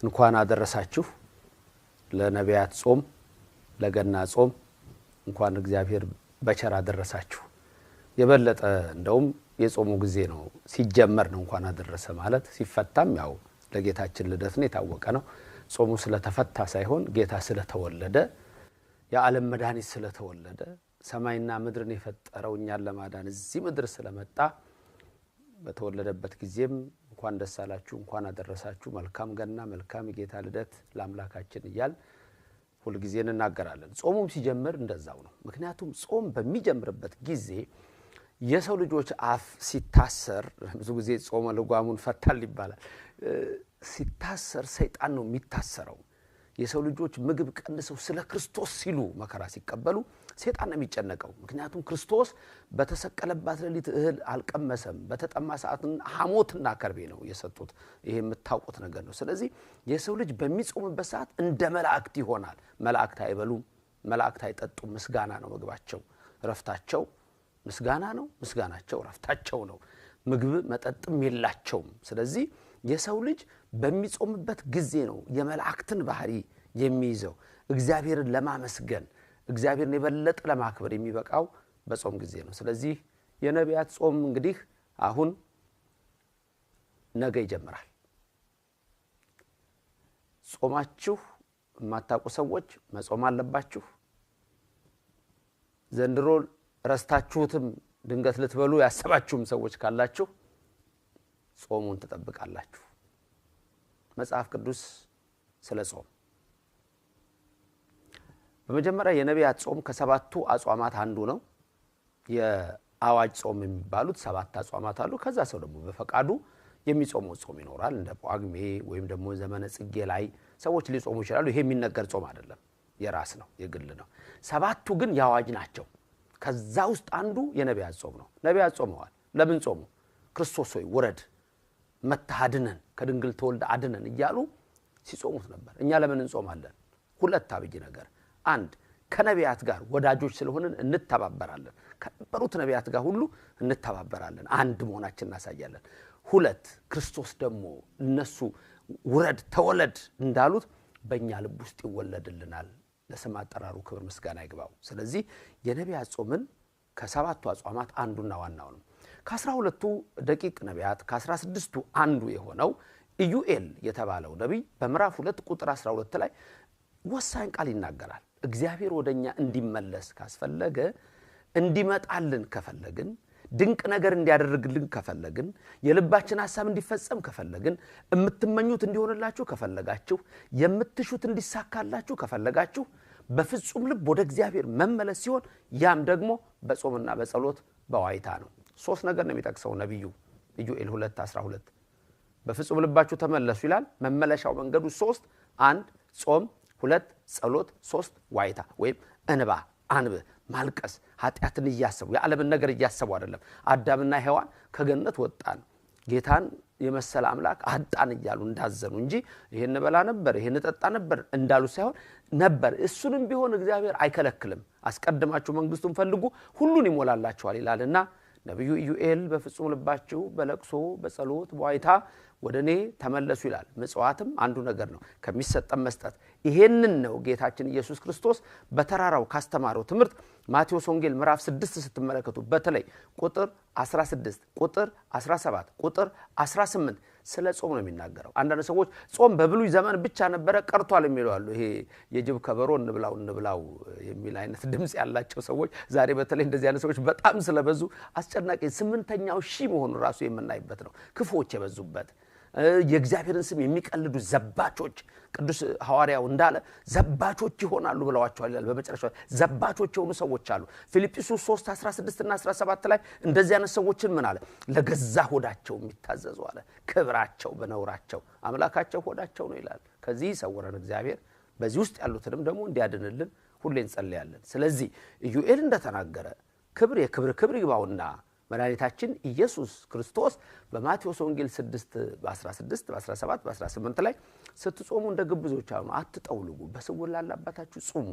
እንኳን አደረሳችሁ ለነቢያት ጾም፣ ለገና ጾም እንኳን እግዚአብሔር በቸር አደረሳችሁ። የበለጠ እንደውም የጾሙ ጊዜ ነው ሲጀመር ነው እንኳን አደረሰ ማለት። ሲፈታም ያው ለጌታችን ልደት ነው፣ የታወቀ ነው። ጾሙ ስለተፈታ ሳይሆን ጌታ ስለተወለደ፣ የዓለም መድኃኒት ስለተወለደ፣ ሰማይና ምድርን የፈጠረው እኛን ለማዳን እዚህ ምድር ስለመጣ በተወለደበት ጊዜም እንኳን ደስ አላችሁ፣ እንኳን አደረሳችሁ፣ መልካም ገና፣ መልካም የጌታ ልደት ለአምላካችን እያል ሁልጊዜ እንናገራለን። ጾሙም ሲጀምር እንደዛው ነው። ምክንያቱም ጾም በሚጀምርበት ጊዜ የሰው ልጆች አፍ ሲታሰር፣ ብዙ ጊዜ ጾመ ልጓሙን ፈታል ይባላል። ሲታሰር ሰይጣን ነው የሚታሰረው። የሰው ልጆች ምግብ ቀንሰው ስለ ክርስቶስ ሲሉ መከራ ሲቀበሉ ሰይጣን ነው የሚጨነቀው። ምክንያቱም ክርስቶስ በተሰቀለባት ሌሊት እህል አልቀመሰም። በተጠማ ሰዓት ሐሞትና ከርቤ ነው የሰጡት። ይሄ የምታውቁት ነገር ነው። ስለዚህ የሰው ልጅ በሚጾምበት ሰዓት እንደ መላእክት ይሆናል። መላእክት አይበሉም፣ መላእክት አይጠጡም። ምስጋና ነው ምግባቸው፣ ረፍታቸው ምስጋና ነው፣ ምስጋናቸው ረፍታቸው ነው። ምግብ መጠጥም የላቸውም። ስለዚህ የሰው ልጅ በሚጾምበት ጊዜ ነው የመላእክትን ባህሪ የሚይዘው። እግዚአብሔርን ለማመስገን፣ እግዚአብሔርን የበለጠ ለማክበር የሚበቃው በጾም ጊዜ ነው። ስለዚህ የነቢያት ጾም እንግዲህ አሁን ነገ ይጀምራል። ጾማችሁ የማታውቁ ሰዎች መጾም አለባችሁ። ዘንድሮ ረስታችሁትም ድንገት ልትበሉ ያሰባችሁም ሰዎች ካላችሁ ጾሙን ትጠብቃላችሁ። መጽሐፍ ቅዱስ ስለ ጾም በመጀመሪያ የነቢያት ጾም ከሰባቱ አጽዋማት አንዱ ነው። የአዋጅ ጾም የሚባሉት 7 አጽዋማት አሉ። ከዛ ሰው ደግሞ በፈቃዱ የሚጾመው ጾም ይኖራል። እንደ ጳጉሜ ወይም ደግሞ ዘመነ ጽጌ ላይ ሰዎች ሊጾሙ ይችላሉ። ይሄ የሚነገር ጾም አይደለም፣ የራስ ነው፣ የግል ነው። 7ቱ ግን የአዋጅ ናቸው። ከዛ ውስጥ አንዱ የነቢያት ጾም ነው። ነቢያት ጾመዋል። ለምን ጾሙ? ክርስቶስ ሆይ ውረድ፣ መጥተህ አድነን፣ ከድንግል ተወልደ አድነን እያሉ ሲጾሙት ነበር። እኛ ለምን እንጾማለን? ሁለት አብይ ነገር። አንድ፣ ከነቢያት ጋር ወዳጆች ስለሆንን እንተባበራለን። ከነበሩት ነቢያት ጋር ሁሉ እንተባበራለን፣ አንድ መሆናችን እናሳያለን። ሁለት፣ ክርስቶስ ደግሞ እነሱ ውረድ ተወለድ እንዳሉት በእኛ ልብ ውስጥ ይወለድልናል። ለስም አጠራሩ ክብር ምስጋና ይግባው። ስለዚህ የነቢያት ጾምን ከ7ቱ አጽዋማት አንዱና ዋናው ነው። ከ12ቱ ደቂቅ ነቢያት ከ16ቱ አንዱ የሆነው ኢዩኤል የተባለው ነቢይ በምዕራፍ 2 ቁጥር 12 ላይ ወሳኝ ቃል ይናገራል። እግዚአብሔር ወደኛ እንዲመለስ ካስፈለገ፣ እንዲመጣልን ከፈለግን፣ ድንቅ ነገር እንዲያደርግልን ከፈለግን፣ የልባችን ሐሳብ እንዲፈጸም ከፈለግን፣ የምትመኙት እንዲሆንላችሁ ከፈለጋችሁ፣ የምትሹት እንዲሳካላችሁ ከፈለጋችሁ በፍጹም ልብ ወደ እግዚአብሔር መመለስ ሲሆን ያም ደግሞ በጾምና በጸሎት በዋይታ ነው። 3 ነገር ነው የሚጠቅሰው ነቢዩ ኢዩኤል 2:12። በፍጹም ልባችሁ ተመለሱ ይላል። መመለሻው መንገዱ 3፣ 1 ጾም፣ 2 ጸሎት፣ 3 ዋይታ ወይም እንባ፣ አንብ፣ ማልቀስ፣ ኃጢአትን እያሰቡ የዓለምን ነገር እያሰቡ አይደለም። አዳምና ሔዋን ከገነት ወጣን ጌታን የመሰለ አምላክ አጣን እያሉ እንዳዘኑ እንጂ ይሄን በላ ነበር ይሄን ጠጣ ነበር እንዳሉ ሳይሆን ነበር። እሱንም ቢሆን እግዚአብሔር አይከለክልም። አስቀድማችሁ መንግስቱን ፈልጉ ሁሉን ይሞላላችኋል ይላልና ነብዩ ኢዩኤል በፍጹም ልባችሁ በለቅሶ በጸሎት በዋይታ ወደ እኔ ተመለሱ ይላል። ምጽዋትም አንዱ ነገር ነው፣ ከሚሰጠን መስጠት። ይሄንን ነው ጌታችን ኢየሱስ ክርስቶስ በተራራው ካስተማረው ትምህርት ማቴዎስ ወንጌል ምዕራፍ 6 ስትመለከቱ በተለይ ቁጥር 16፣ ቁጥር 17፣ ቁጥር 18 ስለ ጾም ነው የሚናገረው። አንዳንድ ሰዎች ጾም በብሉይ ዘመን ብቻ ነበረ ቀርቷል የሚሉ አሉ። ይሄ የጅብ ከበሮ እንብላው እንብላው የሚል አይነት ድምጽ ያላቸው ሰዎች ዛሬ በተለይ እንደዚህ አይነት ሰዎች በጣም ስለበዙ አስጨናቂ 8ኛው ሺህ መሆኑ ራሱ የምናይበት ነው። ክፉዎች የበዙበት፣ የእግዚአብሔርን ስም የሚቀልዱ ዘባቾች፣ ቅዱስ ሐዋርያው እንዳለ ዘባቾች ይሆናሉ ብለዋቸዋል ይላል። በመጨረሻው ዘባቾች የሆኑ ሰዎች አሉ። ፊልጵስዩስ 3:16 እና 17 ላይ እንደዚህ አይነት ሰዎችን ምን አለ? ለገዛ ሆዳቸው የሚታዘዙ አለ። ክብራቸው በነውራቸው አምላካቸው ሆዳቸው ነው ይላል። ከዚህ ይሰውረን እግዚአብሔር። በዚህ ውስጥ ያሉትንም ደግሞ እንዲያድንልን ሁሌ እንጸልያለን። ስለዚህ ኢዩኤል እንደተናገረ ክብር የክብር ክብር ይግባውና መድኃኒታችን ኢየሱስ ክርስቶስ በማቴዎስ ወንጌል 6 በ16 በ17 በ18 ላይ ስትጾሙ እንደ ግብዞች አሁኑ አትጠውልጉ፣ በስውር ላለ አባታችሁ ጹሙ፣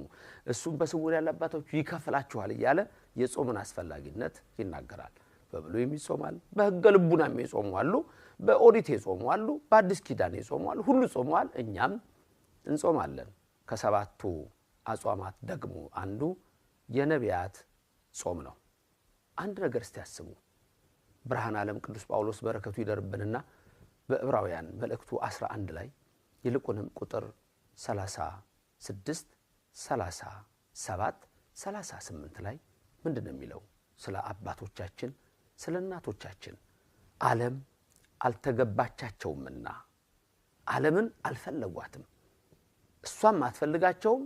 እሱም በስውር ያለ አባታችሁ ይከፍላችኋል እያለ የጾምን አስፈላጊነት ይናገራል። በብሉይም ይጾማል፣ በሕገ ልቡናም ይጾሙ አሉ። በኦሪት የጾሙ አሉ፣ በአዲስ ኪዳን የጾሙ አሉ። ሁሉ ጾመዋል፣ እኛም እንጾማለን። ከሰባቱ አጽዋማት ደግሞ አንዱ የነቢያት ጾም ነው። አንድ ነገር እስቲ ያስቡ። ብርሃነ ዓለም ቅዱስ ጳውሎስ በረከቱ ይደርብንና በዕብራውያን መልእክቱ 11 ላይ ይልቁንም ቁጥር 36፣ 37፣ 38 ላይ ምንድን ነው የሚለው? ስለ አባቶቻችን ስለ እናቶቻችን ዓለም አልተገባቻቸውምና ዓለምን አልፈለጓትም፣ እሷም አትፈልጋቸውም፣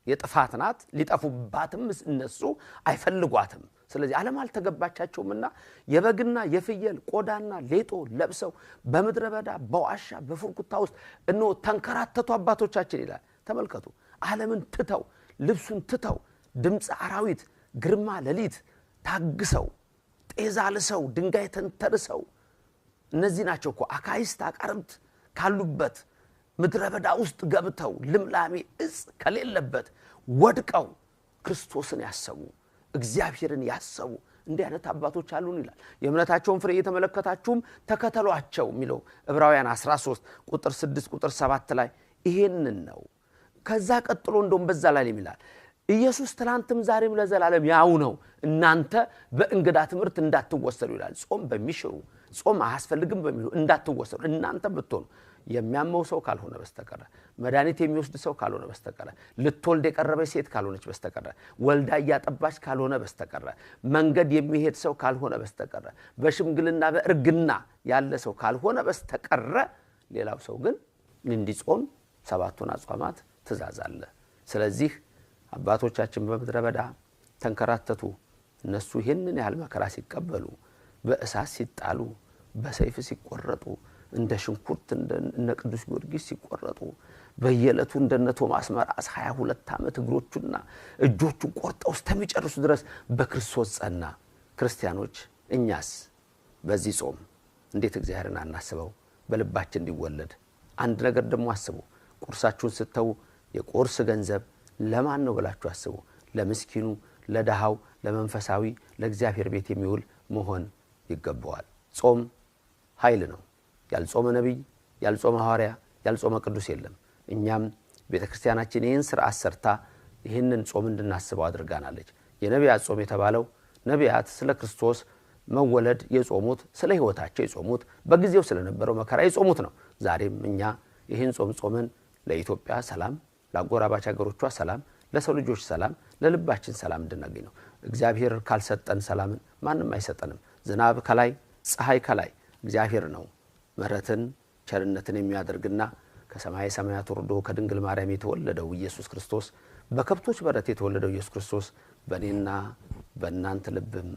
የጥፋት ናት፣ ሊጠፉባትም እነሱ አይፈልጓትም። ስለዚህ ዓለም አልተገባቻቸውምና የበግና የፍየል ቆዳና ሌጦ ለብሰው በምድረ በዳ በዋሻ በፍርኩታ ውስጥ እነሆ ተንከራተቱ አባቶቻችን ይላል። ተመልከቱ፣ ዓለምን ትተው ልብሱን ትተው ድምፀ አራዊት ግርማ ሌሊት ታግሰው ጤዛ ልሰው ድንጋይ ተንተርሰው እነዚህ ናቸው እኮ አካይስት አቃርብት ካሉበት ምድረ በዳ ውስጥ ገብተው ልምላሜ እጽ ከሌለበት ወድቀው ክርስቶስን ያሰቡ እግዚአብሔርን ያሰቡ እንዲህ አይነት አባቶች አሉን ይላል። የእምነታቸውን ፍሬ እየተመለከታችሁም ተከተሏቸው የሚለው ዕብራውያን 13 ቁጥር 6 ቁጥር 7 ላይ ይሄንን ነው። ከዛ ቀጥሎ እንደውም በዛ ላይ ይላል ኢየሱስ ትላንትም ዛሬም ለዘላለም ያው ነው፣ እናንተ በእንግዳ ትምህርት እንዳትወሰዱ ይላል። ጾም በሚሽሩ ጾም አያስፈልግም በሚሉ እንዳትወሰዱ እናንተ ብትሆኑ የሚያመው ሰው ካልሆነ በስተቀረ፣ መድኃኒት የሚወስድ ሰው ካልሆነ በስተቀረ፣ ልትወልድ የቀረበች ሴት ካልሆነች በስተቀረ፣ ወልዳ እያጠባች ካልሆነ በስተቀረ፣ መንገድ የሚሄድ ሰው ካልሆነ በስተቀረ፣ በሽምግልና በእርግና ያለ ሰው ካልሆነ በስተቀረ፣ ሌላው ሰው ግን እንዲጾም ሰባቱን አጽዋማት ትእዛዝ አለ። ስለዚህ አባቶቻችን በምድረ በዳ ተንከራተቱ። እነሱ ይህንን ያህል መከራ ሲቀበሉ፣ በእሳት ሲጣሉ፣ በሰይፍ ሲቆረጡ፣ እንደ ሽንኩርት እነ ቅዱስ ጊዮርጊስ ሲቆረጡ፣ በየዕለቱ እንደነ ቶማስ መራስ 22 ዓመት እግሮቹና እጆቹን ቆርጠው እስከሚጨርሱ ድረስ በክርስቶስ ጸና። ክርስቲያኖች እኛስ በዚህ ጾም እንዴት እግዚአብሔርን አናስበው? በልባችን እንዲወለድ አንድ ነገር ደግሞ አስቡ። ቁርሳችሁን ስተው የቁርስ ገንዘብ ለማን ነው ብላችሁ አስቡ። ለምስኪኑ፣ ለድሃው፣ ለመንፈሳዊ፣ ለእግዚአብሔር ቤት የሚውል መሆን ይገባዋል። ጾም ኃይል ነው። ያልጾመ ነቢይ፣ ያልጾመ ሐዋርያ፣ ያልጾመ ቅዱስ የለም። እኛም ቤተ ክርስቲያናችን ይህን ስርዓት ሰርታ ይህንን ጾም እንድናስበው አድርጋናለች። የነቢያት ጾም የተባለው ነቢያት ስለ ክርስቶስ መወለድ የጾሙት፣ ስለ ሕይወታቸው የጾሙት፣ በጊዜው ስለነበረው መከራ የጾሙት ነው። ዛሬም እኛ ይህን ጾም ጾመን ለኢትዮጵያ ሰላም፣ ለአጎራባች ሀገሮቿ ሰላም፣ ለሰው ልጆች ሰላም፣ ለልባችን ሰላም እንድናገኝ ነው። እግዚአብሔር ካልሰጠን ሰላምን ማንም አይሰጠንም። ዝናብ ከላይ ፀሐይ ከላይ እግዚአብሔር ነው ምሕረትን ቸርነትን የሚያደርግና ከሰማይ ሰማያት ወርዶ ከድንግል ማርያም የተወለደው ኢየሱስ ክርስቶስ፣ በከብቶች በረት የተወለደው ኢየሱስ ክርስቶስ በእኔና በእናንተ ልብም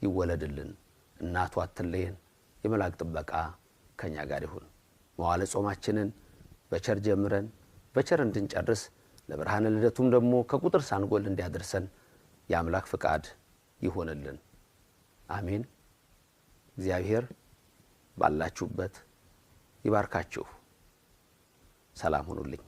ይወለድልን። እናቱ አትለየን። የመላእክት ጥበቃ ከኛ ጋር ይሁን። መዋዕለ ጾማችንን በቸር ጀምረን በቸር እንድንጨርስ ለብርሃነ ልደቱም ደግሞ ከቁጥር ሳንጎል እንዲያደርሰን የአምላክ ፍቃድ ይሆንልን። አሜን። እግዚአብሔር ባላችሁበት ይባርካችሁ። ሰላም ሁኑልኝ።